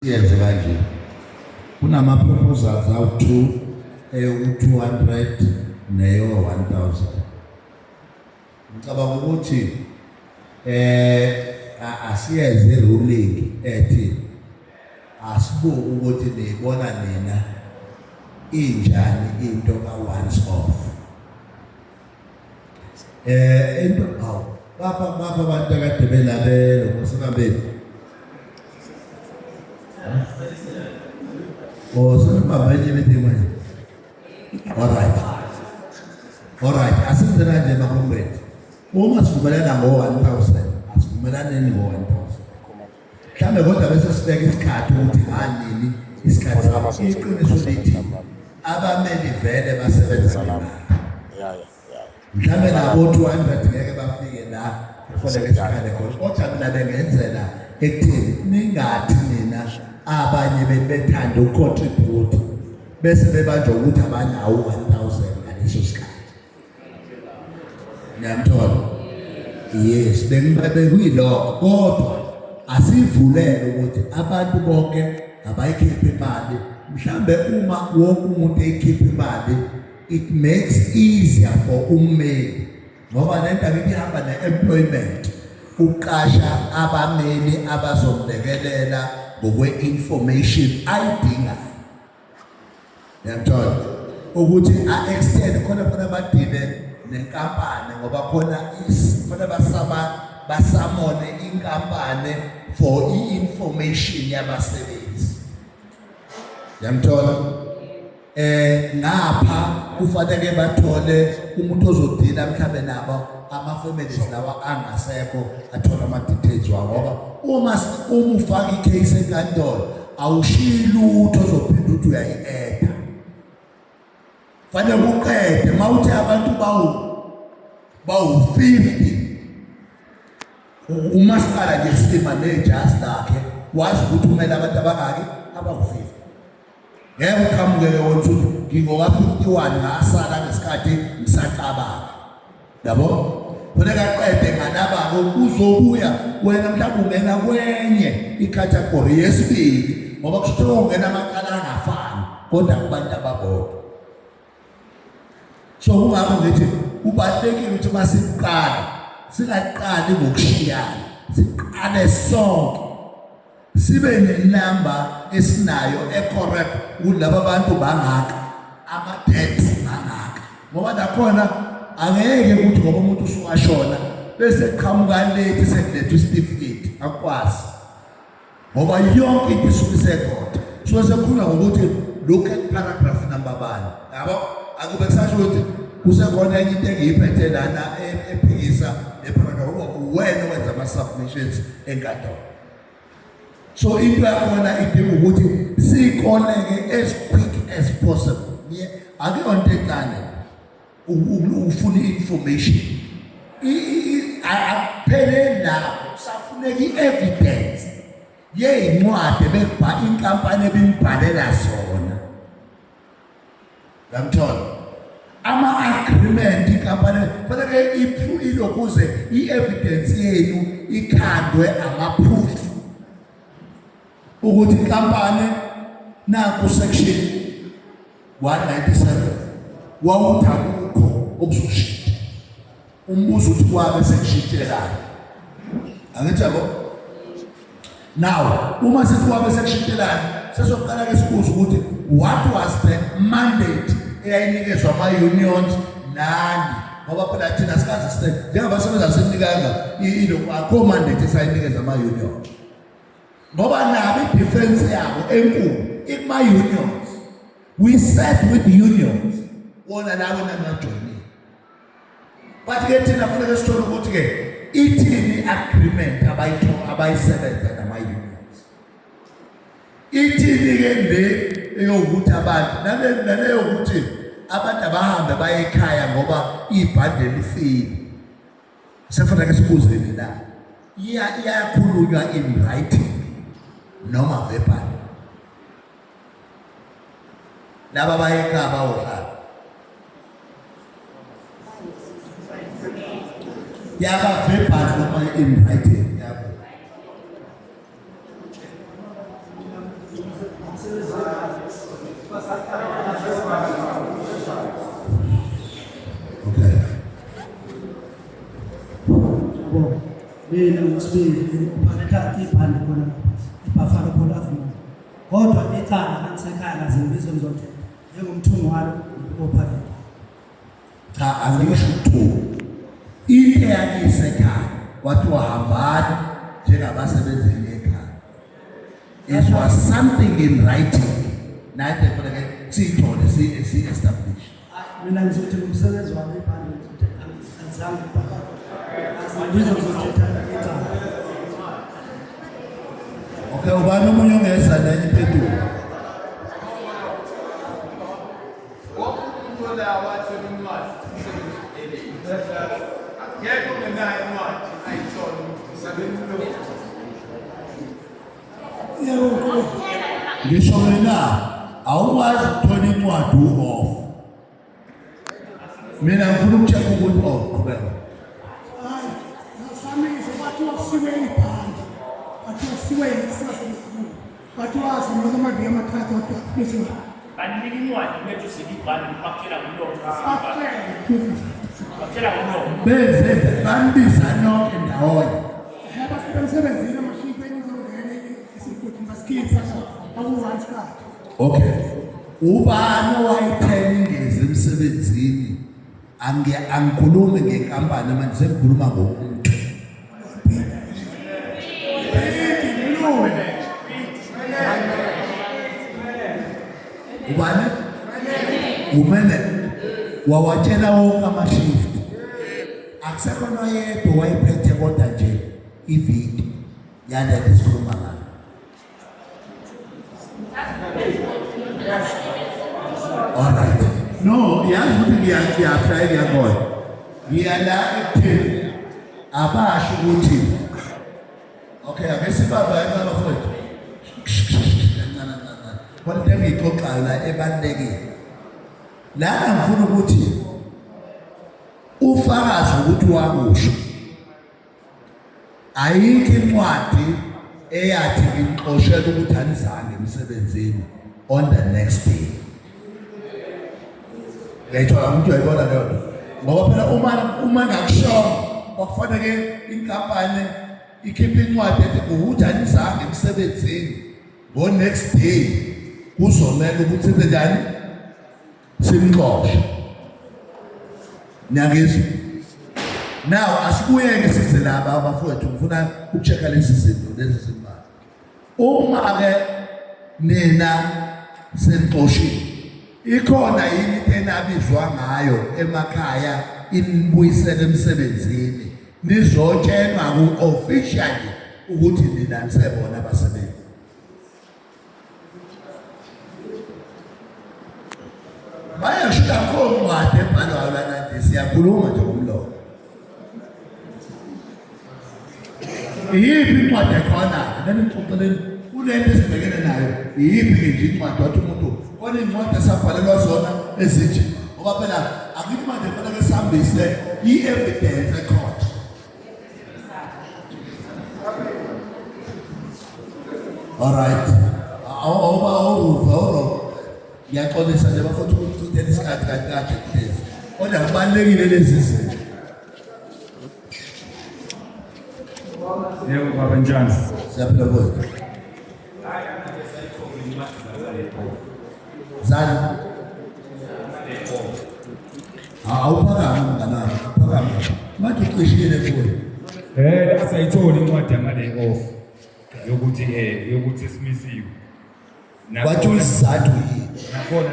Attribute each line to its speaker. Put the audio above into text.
Speaker 1: Yenze kanje. Kunama proposals awu-2 eyoku-200 neyo-1000. Ngicabanga ukuthi eh asiyenze ruling ethi asibuke ukuthi niyibona nina injani into ka once off. Eh into awu bapha bapha abantu akade belabelo ngosibabeni. Oh sebebamba enye meeting manje. All right. All right, asenze kanje makhomrade. Uma sivumelana ngo-1000, asivumelaneni ngo-1000. Mhlawumbe kodwa bese sibeka isikhathi ukuthi nganini isikhathi sabo. Iqiniso lithi abameli vele basebenza ngemali. Mhlawumbe nabo 200 ngeke bafike la kufanele sikhale khona. Kodwa mina bengenzela ekutheni ningathi nina abanye bebethanda ucontribute bese bebanjwa ukuthi abanawo 1000 ngaleso sikhathi. Ngiyamthola. Yes, bengiyilokho kodwa asivulele ukuthi abantu bonke abayikhiphe imali. Mhlambe uma wonke umuntu eyikhipha imali it makes easier for ummeli ngoba le ndaba ibihamba ne-employment uqasha abameli abazomlekelela ngokwe-information ayidingayo. Ngiyamthola ukuthi a-extend khona khona badile nenkampani ngoba khona khona basaba basamone inkampani for i-information yabasebenzi. Ngiyamthola eh ngapha kufanele bathole umuntu ozodila mhlambe nabo ama families lawa angasekho athola ama details wawo ngoba uma uma ufaka icase enkantolo awushiyi lutho ozophinda uthi uyayi-eda fanele uqede uma uthi abantu bawu-50 uma siqala nje sima nejazi lakhe wazi ukuthi umele abantu abangaki abawu-50 ngeke uqhamukele wona ukuthi ngingoka-51 ngasala ngesikhathi ngisacabanga yabo funeka aqede ngalaba-ke uzobuya wena mhlawumbe ungena kwenye ikhathagori yesibili ngoba kusho ukuthi ungena amacala angafani kodwa kubantu ababodwa so kungakho ngithi kubalulekile ukuthi uma siqala singaqali ngokushiyana siqale sonke sibe nenamba esinayo ecorrect ukuthi laba bantu bangaka ama-deaths bangaka ngoba nakhona angeke ukuthi ngoba umuntu usukashona bese qhamuka late sekulethwa isitifiketi akwazi ngoba yonke into isuke isekhona suke sekukhulunywa ngokuthi look at paragraph number bani yabo akube kusasho ukuthi kusekhona enye into engiyiphethe lana ephikisa le paragraph ngoba uwena owenza ama-submissions enkantolo so into yakhona idinga ukuthi siyikoleke as quick as possible akuyona into encane ufuna i-information akupheleli lapho kusafuneka i-evidence yeyincwadi ebekubha inkampani ebinibhalela zona Uyangithola? Ama-agreement inkampani fanele iphu ilokuze i-evidence yenu ikhandwe ama-proof ukuthi inkampani naku section 197 wawuthi akukho okuzoshintsha umbuzo uthi kwabe sekushintshelana angithi yabo now uma sithi kwabe sekushintshelana sesoqala ke sibuza ukuthi what was the mandate eyayinikezwa ama-unions nani ngoba phela thina sikaze sine njengabasebenza sinikanga ilokhu akho mandate esayinikeza ama-union ngoba nabo i-defense yabo enkulu ikuma-unions we sat with unions wona lawo naniwajoyinile But ke thina kufanele sithole ukuthi ke ithini agreement abayithola abayisebenza nama unions. Ithini ke le eyokuthi abantu nale naleyo ukuthi abantu abahambe baye ekhaya ngoba ibhande lifile. Sefuna ke sibuzeni la. Iya iyakhulunywa in writing noma verbal. Laba bayekhaya bawohlala. Yaba verbal noma in writing yabo. Okay.
Speaker 2: Yabo. Mina ngusibili ngiphatha ibhande khona lapha eBuffalo Paul Avenue. Kodwa icala langisekhaya lazingibizo ngizothetha njengomthungo walo operator.
Speaker 1: Cha angisho ukuthunga. Into eyakisekhaya kwathiwa hambani njengabasebenzi ekhaya. It was something in writing. Nathi kufanele siyithole si si establish.
Speaker 2: Mina ngizothi ngumsebenzi wami ibhande ngizothi angizange ngibhale. Azingibizo ngizothetha icala.
Speaker 1: Okay, ubani omunye ongeza nenye impendulo?
Speaker 3: Wonke umuntu ola wathola incwadi umsebenzi uphelile. Akekho ongenayo incwadi ayithole ukuthi umsebenzi lo.
Speaker 2: Yebo,
Speaker 1: Ngisho mina awukwazi ukuthola incwadi u-off. Mina ngifuna ukucheck ukuthi off qhubeka.
Speaker 4: Hayi, samiswa kwathiwa kusiwe ibhande, kwathiwa kusiwe isasemakhulu, kwathiwa sinika amaviki amathathu kwathiwa kusiwe.
Speaker 5: Banika incwadi lethu sibibhale bakutshela ngomlomo.
Speaker 4: Bakutshela.
Speaker 5: Bakutshela ngomlomo.
Speaker 1: Beze banibiza nonke ndawonye.
Speaker 4: Basikhipha emsebenzini amashift engizongena esigodini basikhipha kwaku-one sikhathi.
Speaker 1: Okay. Ubani owayithenga ingezi emsebenzini? Angi angikhulumi ngenkampani manje sengikhuluma ngomuntu. Ubani? Umene wawatshela wonke amashift. Akusekho noyedwa owayephethe kodwa nje ividiyo yalento esikhuluma ngayo. Alright. No, yazi ukuthi ngiya-apply ngiyakhona. Ngiya la ekutheni abasho ukuthi okay ake sibamba kancane bafowethu. Kancane kancane. Khona into engiyixoxayo la ebalulekile. Lana ngifuna ukuthi ufakazi ukuthi wakusho. Ayikho incwadi eyathi ngixoshela ukuthi anizange emsebenzini on the next day. Ngayithola umuntu uyayibona leyo nto. Ngoba phela uma uma ngakushongo kwakufanele inkampani ikhiphe incwadi ethi ukuthi anizange emsebenzini ngo next day kuzomela ukuthi senze njani simxoshe niyangizwa now asibuyeke size laba abafowethu ngifuna ukuchecka lezi zinto lezi zimali uma ke nina senixoshiwe ikhona yini into enabizwa ngayo emakhaya inibuyisele emsebenzini nizotshelwa ku-officially ukuthi nina nisebona abasebenzi Bayasho akho ncwadi ebhalwayo lana nje siyakhuluma nje ngomlomo. Iyiphi incwadi ekhona? Ake ningixoxeleni kulento esibhekene nayo. Iyiphi-ke nje incwadi wathi umuntu khona iy'ncwadi esabhalelwa zona ezinje ngoba phela akithi manje kufanele sihambise i-evidence ecourt. All right. Awuba awuva awuva. Ngiyaxolisa nje bafowethu ukuchithela isikhathi kanti kade kuhlezi. Kodwa kubalulekile lezi zinto.
Speaker 6: Yebo baba njani?
Speaker 1: Siyaphila mfowethu. Zani. Awuphakame mngani wami, awuphakame. Manje ucishile mfowethu.
Speaker 6: Asayitholi incwadi yama lay off yokuthi yokuthi simisiwe.
Speaker 1: Wathi isizathu yini?
Speaker 6: Nakhona.